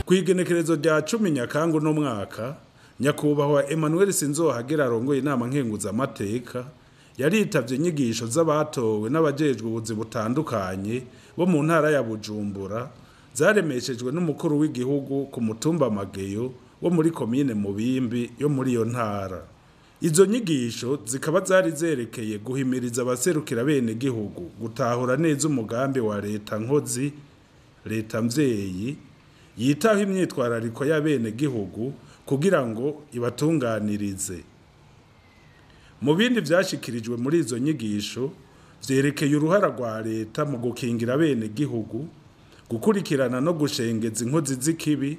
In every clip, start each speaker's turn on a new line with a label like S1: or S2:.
S1: Kw'igenekerezo rya 10 Nyakanga no mwaka, nyakubahwa Emmanuel Sinzohagera arongoye inama nkenguzamateka yaritavye inyigisho z'abatowe n'abajejwe ubuzi butandukanye bo mu ntara ya Bujumbura, zaremeshejwe n'umukuru w'igihugu ku mutumba Mageyo wo muri komine Mubimbi yo muri iyo ntara. Izo nyigisho zikaba zari zerekeye guhimiriza abaserukira bene gihugu gutahura neza umugambi wa leta nkozi, leta mvyeyi, yitaho imyitwarariko y'abene gihugu kugira ngo ibatunganirize. Mu bindi vyashikirijwe muri izo nyigisho vyerekeye uruhara rwa leta mu gukingira bene gihugu, gukurikirana no gushengeza inkozi z'ikibi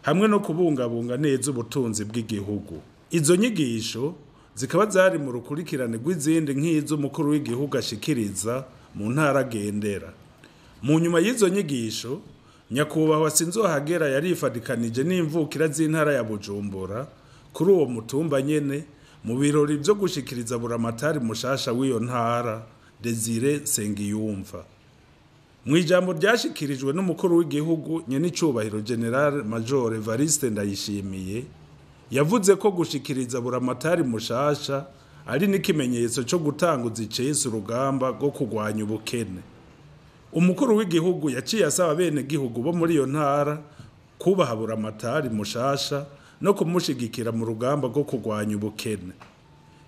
S1: hamwe no kubungabunga neza ubutunzi bw'igihugu. Izo nyigisho zikaba zari mu rukurikirane rw'izindi nk'izo umukuru w'igihugu ashikiriza mu ntara agendera. Mu nyuma y'izo nyigisho, nyakubahwa Sinzohagera yarifadikanije n'imvukira z'intara ya Bujumbura kuri uwo mutumba nyene mu birori vyo gushikiriza buramatari mushasha w'iyo ntara, Desire Sengiyumva. Mw'ijambo ryashikirijwe n'umukuru w'igihugu nyenicubahiro General Major Evariste Ndayishimiye, yavuze ko gushikiriza buramatari mushasha ari n'ikimenyetso co gutanguza icese urugamba rwo kurwanya ubukene. Umukuru w'igihugu yaciye asaba bene gihugu bo muri iyo ntara kubaha buramatari mushasha no kumushigikira mu rugamba rwo kurwanya ubukene.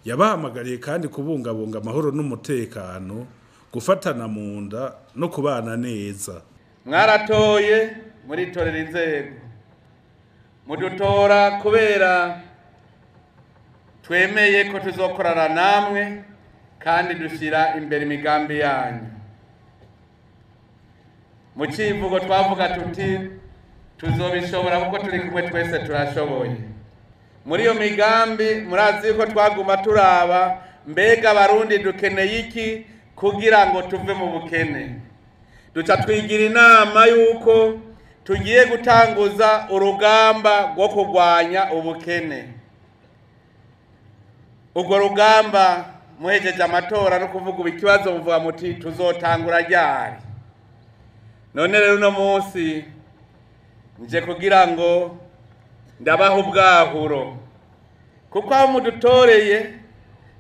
S1: Yabahamagariye kandi kubungabunga amahoro n'umutekano, gufatana mu nda no kubana neza.
S2: Mwaratoye muritorera inzego, mudutora kubera twemeye ko tuzokorana namwe kandi dushira imbere imigambi yanyu. Mu civugo twavuga tuti tuzobishobora kuko turi kumwe twese turashoboye. Muri iyo migambi murazi ko twaguma turaba mbega abarundi dukeneye iki kugira ngo tuve mu bukene. Duca twigira inama yuko tugiye gutanguza urugamba rwo kurwanya ubukene. Urwo rugamba muhejeje amatora no kuvuga ikibazo muvuga muti tuzotangura ryari. None rero uno munsi nje kugira ngo ndabaha ubwahuro, kuko aho mudutoreye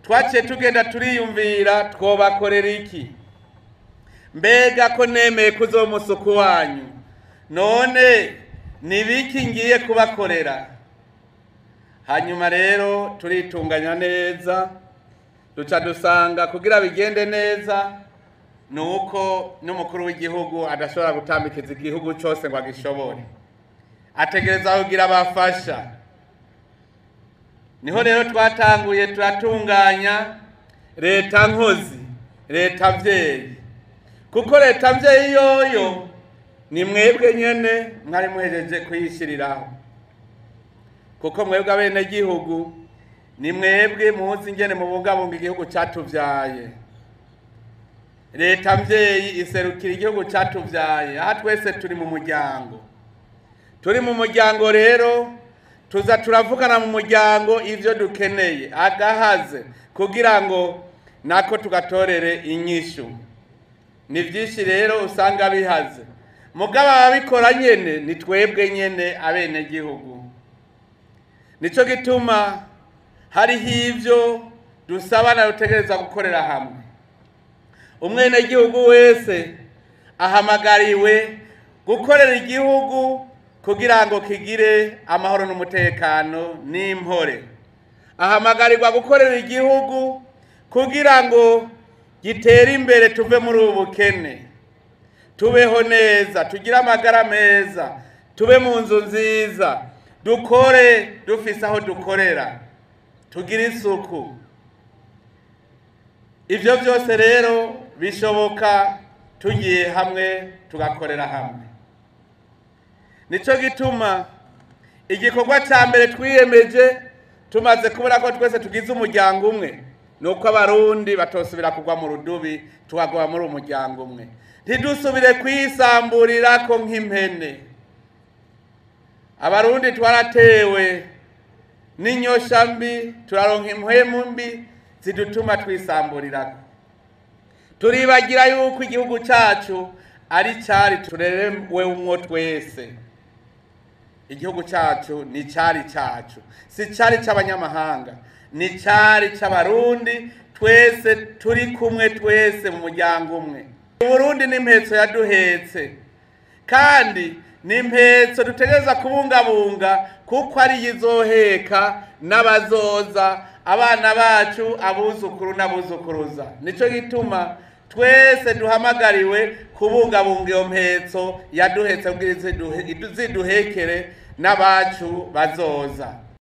S2: twaciye tugenda turiyumvira twobakorera iki. Mbega ko nemeye kuzomusuku wanyu, none nibiki ngiye kubakorera? Hanyuma rero turitunganya neza, duca dusanga kugira bigende neza nuko n'umukuru w'igihugu adashobora gutambikiza igihugu cose ngo agishobore, ategereza kugira abafasha. Niho rero twatanguye turatunganya leta nkozi, leta mvyeyi, kuko leta mvyeyi yoyo ni mwebwe nyene mwari muhejeje kuyishiriraho, kuko mwebwe abene gihugu ni mwebwe muzi ingene mubungabunga igihugu catuvyaye. Leta mvyeyi iserukira igihugu catuvyaye, aha twese turi mu muryango. Turi mu muryango rero tuza turavugana mu muryango ivyo dukeneye agahaze kugira ngo nako tugatorere inyishu. Ni vyinshi rero usanga bihaze, mugabo ababikora nyene ni twebwe nyene abene gihugu. Nico gituma hariho ivyo dusaba na dutegereza gukorera hamwe. Umwene gihugu wese ahamagariwe gukorera igihugu kugira ngo kigire amahoro n'umutekano n'impore. Ahamagarirwa gukorera igihugu kugira ngo gitere imbere, tuve muri ubu bukene, tubeho neza, tugire amagara meza, tube mu nzu nziza, dukore dufise aho dukorera, tugire isuku. Ivyo vyose rero bishoboka tugiye hamwe tugakorera hamwe. Nico gituma igikorwa ca mbere twiyemeje tumaze kubona ko twese tugize umuryango umwe, nuko abarundi batosubira kugwa mu rudubi, tukagwa muri umuryango umwe, ntidusubire kwisamburirako nk'impene. Abarundi twaratewe n'inyosha mbi, turaronka impwemu mbi zidutuma twisamburirako. Turibagira yuko igihugu cacu ari cari turerewe umwo twese. Igihugu cyacu ni cyari cyacu, si cyari cy'abanyamahanga, ni cyari cy'Abarundi twese turi kumwe, twese mu muryango umwe. Uburundi ni impetso yaduhetse, kandi ni impetso dutegereza kubungabunga, kuko ariyo izoheka n'abazoza, abana bacu, abuzukuru n'abuzukuruza. Nicyo gituma twese duhamagariwe kubungabunga iyo mpetso yaduhetse kugira ziduhekere n'abacu bazoza.